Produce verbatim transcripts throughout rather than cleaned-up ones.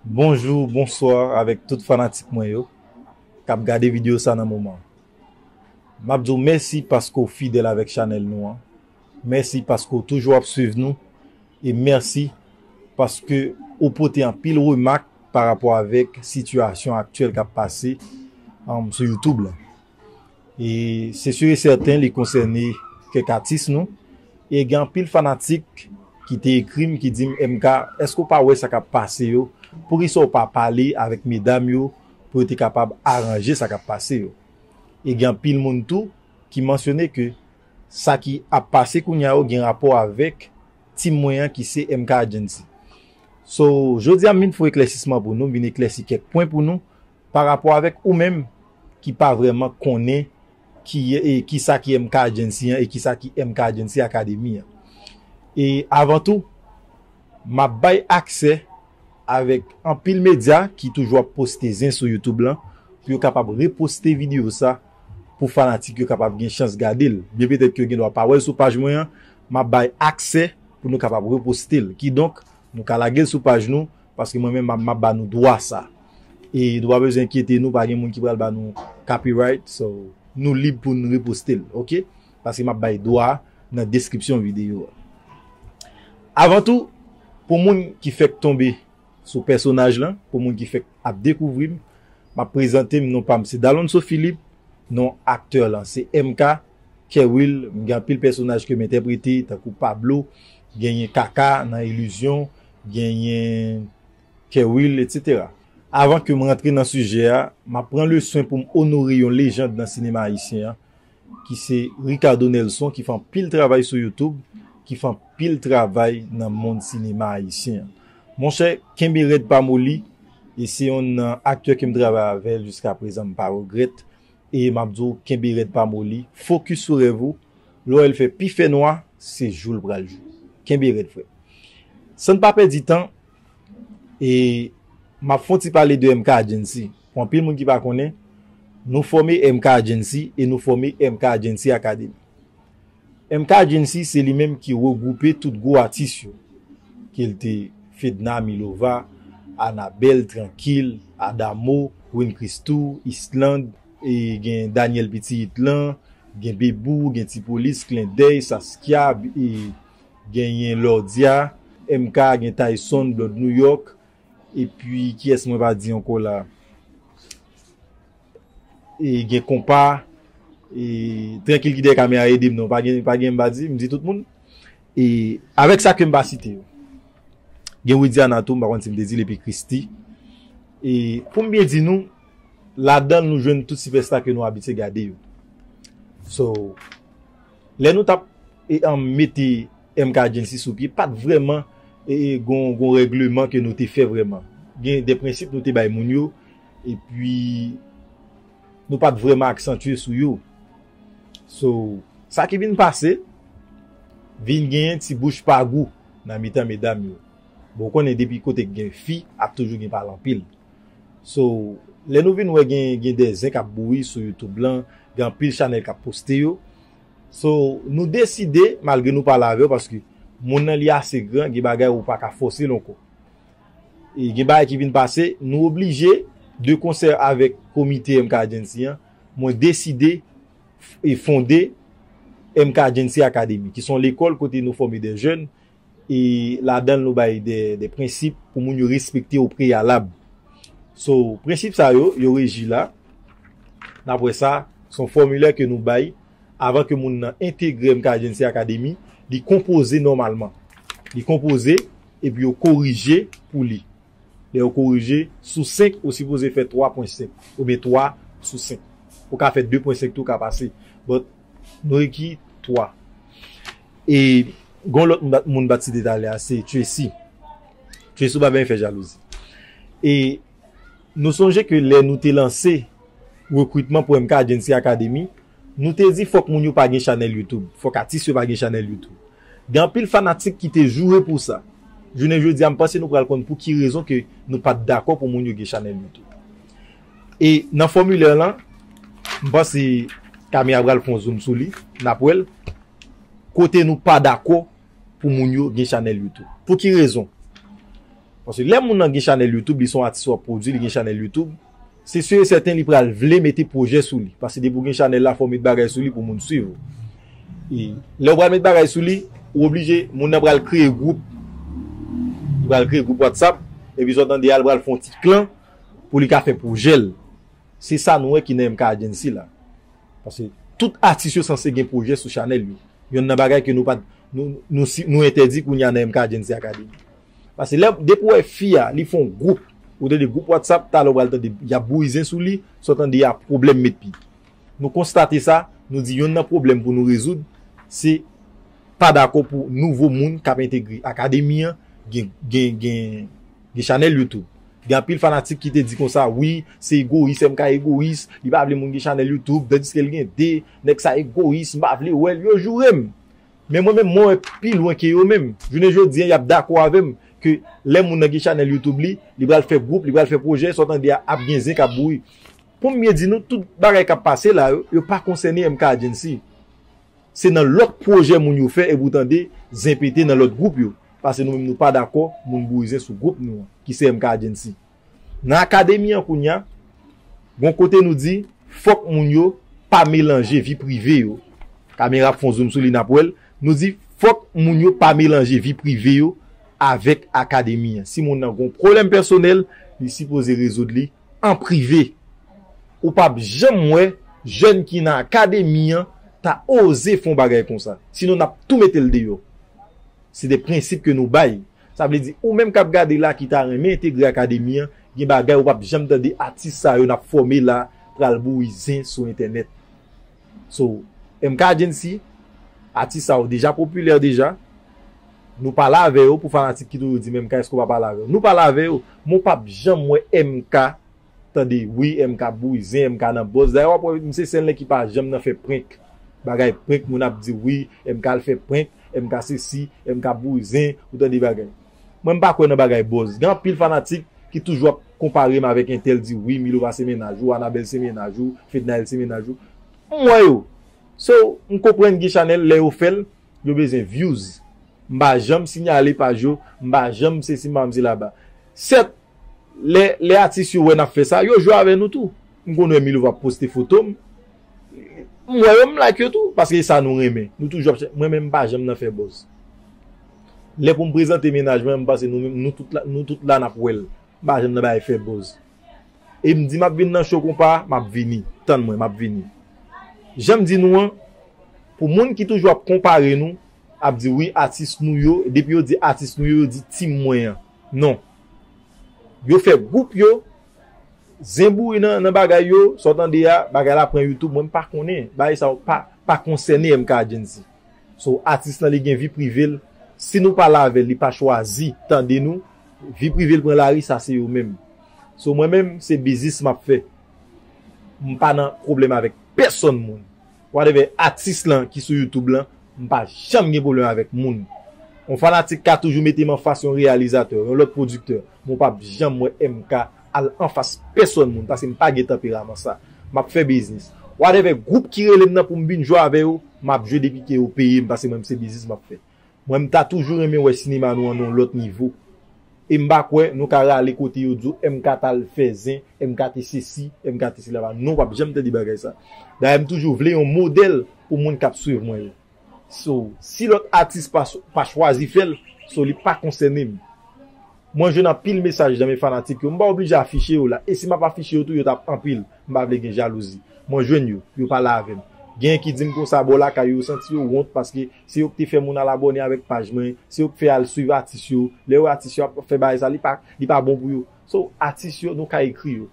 Bonjou, bonswa avèk tout fanatik mwen yo k ap gade videyo sa nan moman. M ap di w mèsi paske w fidèl avèk chanèl nou an. Mèsi paske w toujou ap swiv nou. E mèsi paske ou pote anpil remak pa rapò avèk sitiyasyon aktyèl k ap pase, um, sou YouTube la. E se si e sèten li konsène kèk atis nou. E gen anpil fanatik ki te ekri m, ki di m, M K, èske w pa wè sa k ap pase yo? Poukisa w pa pale avèk medam yo pou yo te kapab aranje sa k ap pase yo? E gen anpil moun tou ki mansyone ke sa ki ap pase kounye a yo gen rapò avèk tim mwen an ki se M K Agency. So, jodi a m vin fè eklèsisman pou nou, m vin eklèsi kèk pwen pou nou pa rapò avèk ou menm ki pa vrèman konnen ki, e, ki sa ki M K Agency an e ki sa ki M K Agency Academy an. E avan tou, m ap bay aksè avèk anpil medya ki toujou ap poste zen sou YouTube lan pou yo kapab reposte videyo sa pou fanatik yo kapab gen chans gade l. Byen petèt ke yo gen dwa pa wè l sou paj mwen an, m ap bay aksè pou nou kapab reposte l. Kidonk, nou ka lage l sou paj nou, paske mwen menm m ap, m ap ba nou dwa sa. E nou pa bezwen enkyete nou, pa gen moun ki pral ba nou copyright, so nou lib pou n reposte l, oke? Paske m ap bay dwa a nan deskripsyon videyo a. Avan tou, pou moun ki fèk tonbe sou pèsonaj lan, pou moun ki fèk ap dekouvri m, m ap prezante m, non pa m se Dalonso Philippe, non aktè lan se M K, Kerwill, m gen anpil pèsonaj ke m entèprete, tankou Pablo, genyen Kaka nan Ilizyon, genyen Kerwill, etsetera. Avan ke m rantre nan sijè a, m ap pran leswen pou m onore yon lejand nan sinema ayisyen an, ki se Ricardo Nelson, ki fè anpil travay sou YouTube, ki fè anpil travay nan mond sinema ayisyen an. Monchè, kenbe rèd pa moli, e se yonn nan aktè ke m travay avè l jiska prezan, m pa regrèt, e m ap di w, kenbe rèd pa moli, fokis sou rèv ou, lè w wè l fè pi fè nwa, se jou l pral jou. Kenbe rèd, frè. San n pa pèdi tan, e m ap fè yon ti pale de M K Agency. Pou anpil moun ki pa konnen, nou fòme M K Agency e nou fòme M K Agency Academy. M K Agency se li menm ki regwoupe tout gwo atis yo, ke l te Fedna Milova, Anabel, Trankil, Adamo, Win Christoo, Island, e gen Daniel Pitit lan, gen Bebou, gen Ti Polis, Klendèy, Saskia, e genyen Lordia, M K, gen Tyson, Blood New York, epi kiyès mwen pa di ankò la? E gen Konpa, e Trankil ki dèyè kamera ede m non, pa gen, pa gen m pa di, m di tout moun. E avèk sa ke m pa site yo. Gen Widiana tou, m pa konn si m te di l, epi Christie. E pou m byen di nou, ladan l nou jwenn tout sipèsta ke nou abitye gade yo. So, lè nou t ap, e, an, mete M K Agency sou pye, pa t vrèman, e, e, gon, gon règleman ke nou te fè vrèman. Gen de prensip nou te bay moun yo, epi nou pa t vrèman aksantye sou yo. So, sa ki vin pase, vin genyen ti bouch pa gou nan mitan medam yo. Bon, ou konnen depi kote k gen fi, ap toujou gen pale anpil. So, lè nou vin wè gen, gen de zen k ap bouyi sou YouTube lan, gen anpil chanèl k ap poste yo. So, nou deside, malgre nou pale avè w, paske moun nan li ase gran, gen bagay ou pa ka fòse l ankò. E gen bagay ki vin pase, nou oblije, de konsè avèk komite M K Agency an, mwen deside f-, e fonde M K Agency Academy, ki se yon lekòl kote nou fòme de jèn, e ladan l nou bay de, de prensip pou moun yo respekte o preyalab. So, prensip sa yo, yo reji la. N ap wè sa, se yon fòmilè ke nou bay avan ke moun nan entegre M K Agency Academy, li konpoze nòmalman. Li konpoze, epi yo korije pou li. Lè yo korije, sou senk, ou sipoze fè twa pwen senk, oubyen twa sou senk. Ou ka fè de pwen senk tou, ka pase. But, nou reki twa. E, gon lòt moun bat, moun bat site talè a, se Tracy. Tracy, ou pa byen fè jalouzi. E, nou sonje ke lè nou te lanse rekritman pou M K Agency Academy, nou te di fòk moun yo pa gen chanèl YouTube, fòk atis yo pa gen chanèl YouTube. Gen anpil fanatik ki te joure pou sa. Jounen jodi a, m panse nou pral konn pou ki rezon ke nou pa t dakò pou moun yo gen chanèl YouTube. E nan fòmilè lan, m panse kamera pral fè yon zoom sou li, n ap wè l, kote nou pa dakò pou moun yo gen chanèl YouTube. Pou ki rezon? Paske lè moun nan gen chanèl YouTube, li se yon atis w ap pwodui, li gen chanèl YouTube, se si e sèten li pral vle mete pwojè sou li. Paske depi w gen chanèl la, fò w met bagay sou li pou moun swiv ou. E lè w pral met bagay sou li, ou oblije, moun nan pral kreye gwoup. Li pral kreye gwoup WhatsApp, epi sa w tande a, li pral fè yon ti klan pou li ka fè pwojè l. Se sa nou wè ki nan M K Agency la. Paske tout atis yo sanse gen pwojè sou chanèl yo. Yonn nan bagay ke nou pa, nou, nou, si- nou entèdi kounye a nan M K Agency Academy. Paske lè, depi w wè fi a, li fè yon gwoup, ou tande gwoup WhatsApp, talè w pral tande, y ap bouyi zen sou li, sa w tande a pwoblèm met pi. Nou konstate sa, nou di yonn nan pwoblèm pou nou rezoud, se pa dakò pou nouvo moun k ap entegre akademi an gen, gen, gen, gen chanèl YouTube. Gen anpil fanatik ki te di konsa, wi, se egoyis, M K egoyis, li pa vle moun gen chanèl YouTube, tandiske l gen de, nèg sa egoyis, m pa vle wè l, yo joure m. Men mwen menm, mwen wè pi lwen ke yo menm. Jounen jodi a, y ap dakò avè m ke lè moun nan gen chanèl YouTube li, li pral fè gwoup, li pral fè pwojè, sa w tande a ap gen zen k ap bouyi. Pou m byen di nou, tout bagay k ap pase la yo, yo pa konsène M K Agency. Se nan lòt pwojè moun yo fè epi w tande zen pete nan lòt gwoup yo. Paske nou menm nou pa dakò moun bouyi zen sou gwoup nou an, ki se M K Agency. Nan akademi an kounye a, gon kote nou di, fòk moun yo pa melanje vi prive yo. Kamera ap fè yon zoom sou li, n ap wè l. Nou di, fòk moun yo pa melanje vi prive yo avèk akademi an. Si moun nan gon pwoblèm pèsonèl, li sipoze rezoud li an prive. Ou p ap janm wè jèn ki nan akademi an ta oze fè yon bagay konsa. Sinon, n ap tou mete l deyò. Se de prensip ke nou bay. Sa vle di, ou menm k ap gade la ki ta renmen entegre akademi an, gen bagay ou p ap janm tande atis sa yo n ap fòme la pral bouyi zen sou entènèt. So, M K Agency, atis sa yo deja popilè deja. Nou pale avè yo pou fanatik ki toujou di, men M K, èske w pa pale avè yo? Nou pale avè yo, men w p ap janm wè M K tande, wi, M K ap bouyi zen, M K nan buzz. Dayè, w ap wè, misye se yon nèg ki pa janm nan fè prank. Bagay prank, moun ap di, wi, M K al fè prank, M K sesi, M K ap bouyi zen, ou tande bagay. Mwen, m pa kwè nan bagay buzz. Gen anpil fanatik ki toujou ap konpare m avèk entèl, di, wi, Milova se mennaj ou, Anabèl se mennaj ou, Fednaelle se mennaj ou. M wè yo. So, m konprann gen chanèl, lè yo fè l, yo bezwen views. M pa janm siyale paj yo, m pa janm sesi, m pa janm sela ba. Sèt, lè, lè atis yo wè n ap fè sa, yo jwe avè nou tou. M konn wè Milova ap poste foto m. M wè yo, m like yo tou, paske e sa nou renmen. Nou toujou ap chè-, mwen menm, m pa janm nan fè buzz. Lè pou m prezante mennaj mwen, m panse nou menm, nou tout la, nou tout la n ap wè l. M pa janm nan bay fè buzz. E m di m ap vin nan show konpa, m ap vini. Tann mwen, m ap vini. Jan m di nou an, pou moun ki toujou ap konpare nou, ap di wi, atis nou yo, depi yo di atis nou yo, yo di team mwen an. Non. Yo fè gwoup yo, zen bouyi nan, nan bagay yo, sa w tande a, bagay la pran YouTube, mwen m pa konnen. Bagay sa yo pa, pa konsène M K Agency. So, atis lan li gen vi prive l. Si nou pale avè l, li pa chwazi tande nou, vi prive l pran lari, sa se yo menm. So, mwen menm, se biznis m ap fè. M pa nan pwoblèm avèk pèsonn moun. Whatever atis lan ki sou YouTube lan, m pa janm gen pwoblèm avèk moun. Yon fanatik ka toujou mete m anfas yon reyalizatè, yon lòt pwodiktè, men w p ap janm wè M K al anfas pèsonn moun, paske m pa gen tanperaman sa. M ap fè biznis. Whatever gwoup ki rele m nan pou m vin jwe avè yo, m ap jwe depi ke yo peye m, paske mwen, se biznis m ap fè. Mwen, m ta toujou renmen wè sinema nou an nan yon lòt nivo. E m pa kwè nou ka rale kote yo di w M K t al fè zen, M K te sesi, M K te sela. Non, w p ap janm tande bagay sa. Dayè, m toujou vle yon modèl pou moun k ap swiv mwen yo. So, si lòt atis pa, pa chwazi fè l, so, li pa konsène m. Mwen jwenn anpil mesaj nan men fanatik yo. M pa oblije afiche yo la. E si m ap afiche yo tou, yo t ap anpil. M pa vle gen jalouzi. Mwen jwenn yo, yo pale avè m. Genyen ki di m konsa bò lakay yo, yo santi yo wont paske se yo ki te fè moun al abòne avèk paj mwen, se yo ki fè al swiv atis yo. Lè yo atis yo ap fè bagay sa, li pa, li pa bon pou yo. So, atis yo, nou ka ekri yo.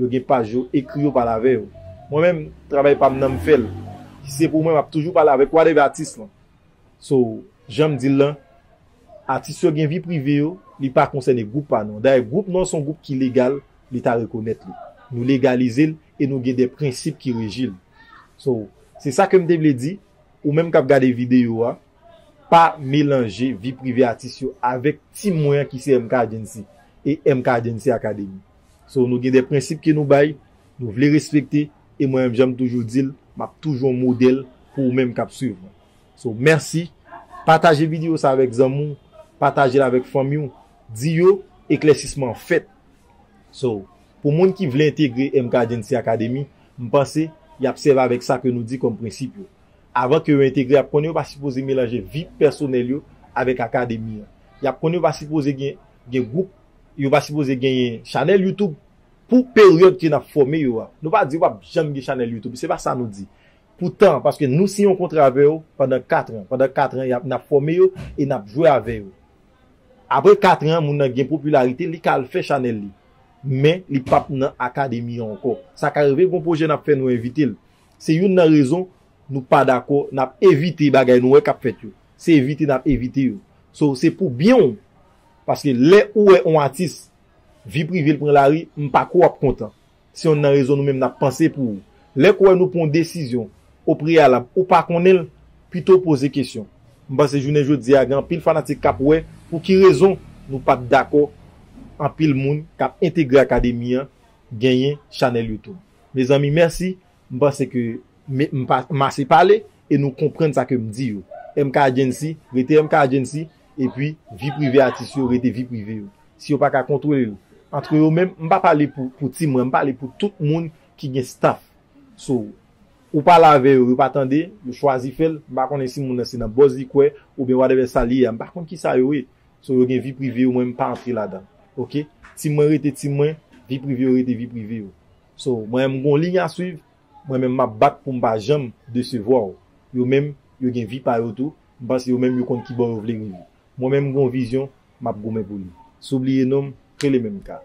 Yo gen paj yo, ekri yo, pale avè yo. Mwen menm, travay pa m nan m fè l. Si se pou mwen, m ap toujou pale avèk whatever atis lan. So, jan m di l lan, atis yo gen vi prive yo, li pa konsène gwoup pa nou an. Dayè, gwoup nou an se yon gwoup ki legal, Leta rekonèt li. Nou legalize l e nou gen de prensip ki reji l. So, se sa ke m te vle di, ou menm k ap gade videyo a, pa melanje vi prive atis yo avèk team mwen an ki se M K Agency e M K Agency Academy. So, nou gen de prensip ke nou bay, nou vle respekte, e mwen menm, jan m toujou di l, m ap toujou yon modèl pou ou menm k ap swiv mwen. So, mèsi. Pataje videyo sa avèk zanmi w, pataje l avèk fanmi w, Di yo, eklèsisman an fèt. So, pou moun ki vle entegre M K Agency Academy, m panse y ap sèvi avèk sa ke nou di kòm prensip yo. Avan ke yo entegre, y ap konnen yo pa sipoze melanje vi pèsonèl yo avèk akademi an. Y ap konnen yo pa sipoze gen, gen gwoup, yo pa sipoze genyen chanèl YouTube pou peryòd ke n ap fòme yo a. Nou pa di yo p ap janm gen chanèl YouTube, se pa sa nou di. Pou tan, paske nou siyen yon kontra avè yo pandan kat an. Pandan kat an, y ap, n ap fòme yo e n ap jwe avè yo. Apre kat an, moun nan gen popilarite, li ka al fè chanèl li. Men, li p ap nan akademi an ankò. Sa ka rive, gon pwojè n ap fè, nou envite l. Se youn nan rezon nou pa dakò, n ap evite bagay nou wè k ap fèt yo. Se evite n ap evite yo. So, se pou byen w. Paske lè ou wè yon atis, vi prive l pran lari, m pa kwè w ap kontan. Se youn nan rezon nou menm n ap panse pou ou. Lè k ou wè nou pran yon desizyon o preyalab, ou pa konnen l, pito w poze kesyon. M panse jounen jodi a, gen anpil fanatik k ap wè pou ki rezon nou pa t dakò anpil moun k ap entegre akademi an genyen chanèl YouTube. Mezanmi, mèsi. M panse ke m, m pa, m ase pale e nou konprann sa ke m di yo. M K Agency, rete M K Agency, epi vi prive atis yo, rete vi prive yo. Si yo pa ka kontwole yo antre yo menm, m pa pale pou, pou ti mwen, m pale pou tout moun ki gen staff. So, ou pale avè yo, yo pa tande, yo chwazi fè l, m pa konnen si moun nan se nan buzz li kwè, oubyen whatever sa li ye a, m pa konn kisa yo ye. So, yo gen vi prive yo, mwen m pa antre ladan. Oke? Ti mwen rete ti mwen, vi prive yo rete vi prive yo. So, mwen menm m gon liy a swiv, mwen menm m ap bat pou m pa janm desevwa w. Yo menm, yo gen vi pa yo tou, m panse yo menm yo konn kibò yo vle rive. Mwen menm m gon vizyon, m ap goumen pou li. Si w bliye non m, rele menm ka.